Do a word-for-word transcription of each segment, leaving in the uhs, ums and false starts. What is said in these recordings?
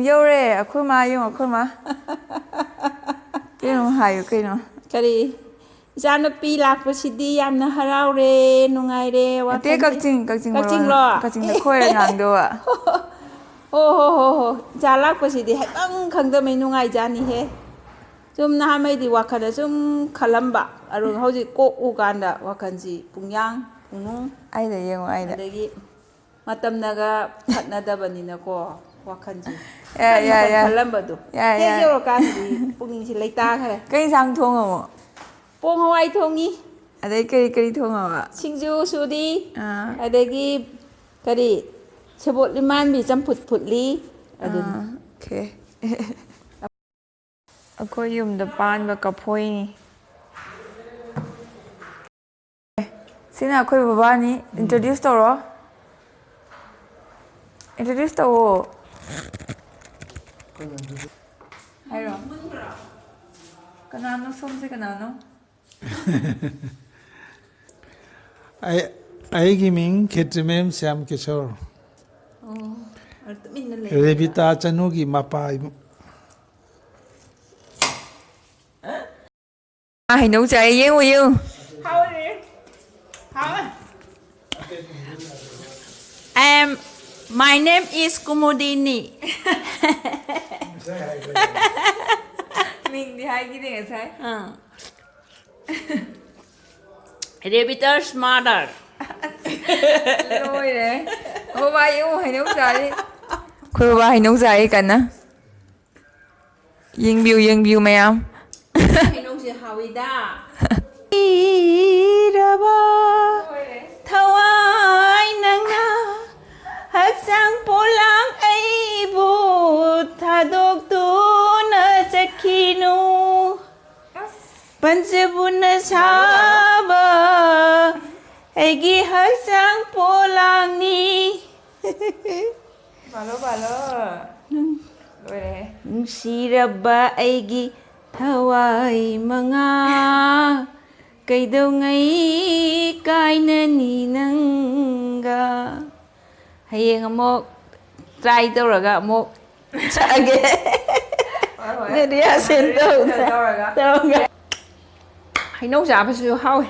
ꯌꯧꯔꯦ ꯑꯩꯈꯣꯏ ꯃꯥ, ꯌꯦꯡꯉꯣ ꯑꯩꯈꯣꯏ ꯃꯥ꯫ ꯀꯩꯅꯣ ꯍꯥꯏꯌꯨ ꯀꯩꯅꯣ꯫ ꯀꯔꯤ? ꯏꯆꯥꯅꯨꯄꯤ ꯂꯥꯛꯄꯁꯤꯗꯤ ꯌꯥꯝꯅ ꯍꯔꯥꯎꯔꯦ, ꯅꯨꯡꯉꯥꯏꯔꯦ, ꯅꯠꯇꯦ, ꯋꯥꯈꯜꯁꯦ꯫ ꯀꯛꯆꯤꯡ, ꯀꯛꯆꯤꯡ ꯃꯔꯣꯟ, ꯀꯛꯆꯤꯡꯂꯣ? ꯀꯛꯆꯤꯡꯗ ꯈꯣꯏꯔ ꯉꯥꯡꯗꯧꯕ꯫ ꯍꯣ, ꯍꯣ, ꯍꯣ, ꯍꯣ꯫ ꯏꯆꯥ ꯂꯥꯛꯄꯁꯤꯗꯤ ꯍꯥꯏꯐꯝ ꯈꯪꯗꯃꯩ ꯅꯨꯡꯉꯥꯏꯖꯥꯅꯤꯍꯦ꯫ ꯁꯨꯝ ꯅꯍꯥꯟꯋꯥꯏꯗꯤ ꯋꯥꯈꯜꯗ ꯁꯨꯝ ꯈꯜꯂꯝꯕ, ꯑꯗꯨꯒ ꯍꯧꯖꯤꯛ ꯀꯣꯛ ꯎꯀꯥꯟꯗ ꯋꯥꯈꯜꯁꯤ ꯄꯨꯡꯌꯥꯡ ꯄꯨꯡꯅꯨꯡ꯫ ꯑꯩꯗ ꯌꯦꯡꯉꯣ, ꯑꯩꯗ꯫ ꯑꯗꯒꯤ ꯃꯇꯝꯅꯒ ꯐꯠꯅꯗꯕꯅꯤꯅꯀꯣ, ꯋꯥꯈꯜꯁꯤ ꯌꯥꯏ, ꯃꯈꯟ ꯌꯥꯏ, ꯃꯈꯟ ꯌꯥꯏ꯫ ꯈꯜꯂꯝꯕꯗꯣ ꯌꯥꯏ, ꯍꯦꯛ ꯌꯥꯏ꯫ ꯌꯧꯔꯀꯥꯟꯗꯗꯤ ꯄꯨꯛꯅꯤꯡꯁꯤ ꯂꯩꯇꯥꯈ꯭ꯔꯦ꯫ ꯀꯩ ꯏꯟꯁꯥꯡ ꯊꯣꯡꯉꯃꯣ? ꯄꯣꯡ ꯍꯋꯥꯏ ꯊꯣꯡꯉꯤ꯫ ꯑꯗꯩ ꯀꯔꯤ ꯀꯔꯤ ꯊꯣꯡꯉꯕ? ꯁꯤꯡꯖꯨ ꯁꯨꯔꯤ꯫ ꯑꯥ꯫ ꯑꯗꯒꯤ ꯀꯔꯤ, ꯁꯦꯕꯣꯠ ꯏꯃꯥꯟꯕꯤ ꯆꯝꯐꯨꯠ ꯐꯨꯠꯂꯤ꯫ ꯑꯗꯨꯅꯤ꯫ ꯑꯥ, ꯑꯣꯀꯦ꯫ ꯑꯩꯈꯣꯏ ꯌꯨꯝꯗ ꯄꯥꯟꯕ ꯀꯐꯣꯏꯅꯤ꯫ ꯁꯤꯅ ꯑꯩꯈꯣꯏ ꯕꯕꯥꯅꯤ꯫ ꯎꯝ꯫ Introduce ꯇꯧꯔꯣ꯫ Introduce ꯇꯧꯋꯣ꯫ ꯍꯥꯏꯔꯣ꯫ ꯀꯅꯥꯅꯣ ꯁꯣꯝꯁꯦ, ꯀꯅꯥꯅꯣ? ꯑꯩ, ꯑꯩꯒꯤ ꯃꯤꯡ ꯈꯦꯇ꯭ꯔꯤꯃꯌꯨꯝ ꯁ꯭ꯌꯥꯝ ꯀꯤꯁꯣꯔ꯫ ꯑꯣ, ꯑꯗꯨ ꯇꯨꯃꯤꯟꯅ ꯂꯩ꯫ ꯔꯦꯕꯤꯇꯥ ꯆꯅꯨꯒꯤ ꯃꯄꯥ ꯏꯕꯨꯡ꯫ ꯍꯩꯅꯧ ꯆꯥꯏ, ꯌꯦꯡꯉꯨ, ꯌꯦꯡꯉꯨ꯫ ꯍꯥꯎꯔꯦ꯫ ꯍꯥꯎꯔꯦ꯫ I am, my name is ꯀꯨꯃꯨꯗꯤꯅꯤ꯫ ꯃꯤꯡꯗꯤ ꯍꯥꯏꯈꯤꯗꯦ ꯉꯁꯥꯏ꯫ ꯑꯥ꯫ Rabbiter's mother. ꯂꯣꯏꯔꯦ꯫ ꯑꯩꯈꯣꯏ ꯕꯥ ꯌꯦꯡꯉꯨ, ꯍꯩꯅꯧ ꯆꯥꯔꯤ꯫ ꯑꯩꯈꯣꯏ ꯕꯥ ꯍꯩꯅꯧ ꯆꯥꯔꯤ ꯀꯟꯅ꯫ ꯌꯦꯡꯕꯤꯌꯨ, ꯌꯦꯡꯕꯤꯌꯨ, ꯃꯌꯥꯝ꯫ ꯍꯩꯅꯧꯁꯦ ꯍꯥꯎꯋꯤꯗ꯫ ꯏꯔꯕ ꯊꯋꯥꯏ ꯅꯪꯅ ꯍꯛꯆꯥꯡ ꯄꯣꯂꯥꯡ ꯑꯩꯕꯨ ꯊꯥꯗꯣꯛꯇꯨꯅ ꯆꯠꯈꯤꯅꯨ꯫ ꯄꯟꯖꯕꯨꯅ ꯁꯥꯕ ꯑꯩꯒꯤ ꯍꯛꯆꯥꯡ ꯄꯣꯂꯥꯡꯅꯤ꯫ ꯄꯥꯜꯂꯣ, ꯄꯥꯜꯂꯣ꯫ ꯂꯣꯏꯔꯦ꯫ ꯅꯨꯡꯁꯤꯔꯕ ꯑꯩꯒꯤ ꯊꯋꯥꯏ ꯃꯉꯥ, ꯀꯩꯗꯧꯉꯩ ꯀꯥꯏꯅꯅꯤ ꯅꯪꯒ? ꯍꯌꯦꯡ ꯑꯃꯨꯛ try ꯇꯧꯔꯒ ꯑꯃꯨꯛ ꯁꯛꯑꯒꯦ꯫ ꯍꯣꯏ, ꯍꯣꯏ꯫ ꯅꯦ rehearsal ꯇꯧ-, rehearsal ꯇꯧꯔꯒ꯫ ꯇꯧꯔꯒ꯫ ꯍꯩꯅꯧ ꯆꯥꯕꯁꯤꯁꯨ ꯍꯥꯎꯋꯦ꯫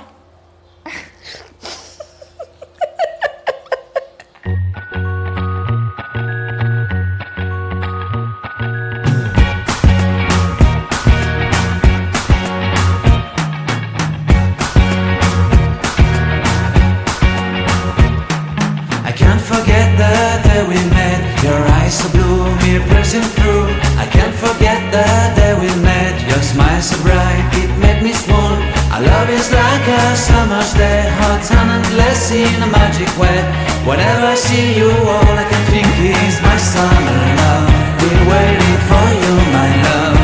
I can't forget the day we met. Your eyes so blue, me pressing through. I can't forget the day we met. Your smile so bright, it made me swoon. Our love is like a summer's day, hot and endless in a magic way. Whenever I see you, all I can think is my summer love. Been waiting for you, my love.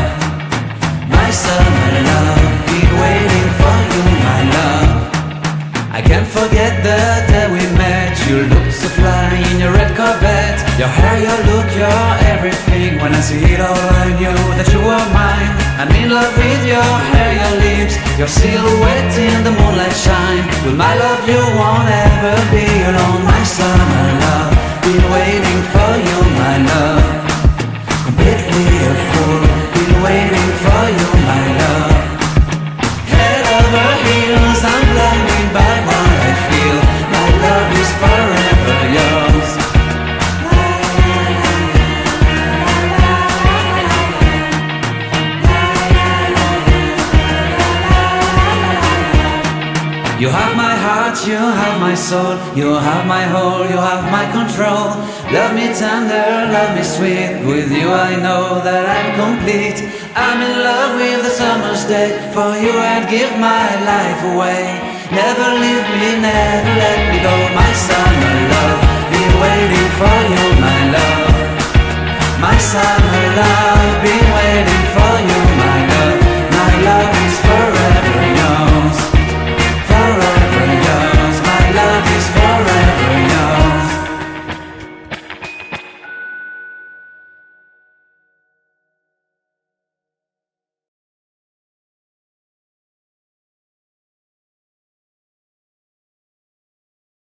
My summer love, been waiting for you, my love. I can't forget the day we met. You looked so fly in your red Corvette. Your hair, your look, your everything. When I see it all, I knew that you were mine. I'm in love with your hair, your lips, your silhouette in the moonlight shine. With my love, you won't ever be alone. My summer love, been waiting for you, my love. Completely a fool, been waiting for you, my love. Head over heels, I'm blinded by what I feel. My love is forever yours. You have my heart, you have my soul, you have my whole, you have my control. Love me tender, love me sweet. With you I know that I'm complete. I'm in love with the summer's day. For you I'd give my life away. Never leave me, never let me go. My summer love, be waiting for you, my love. My summer love.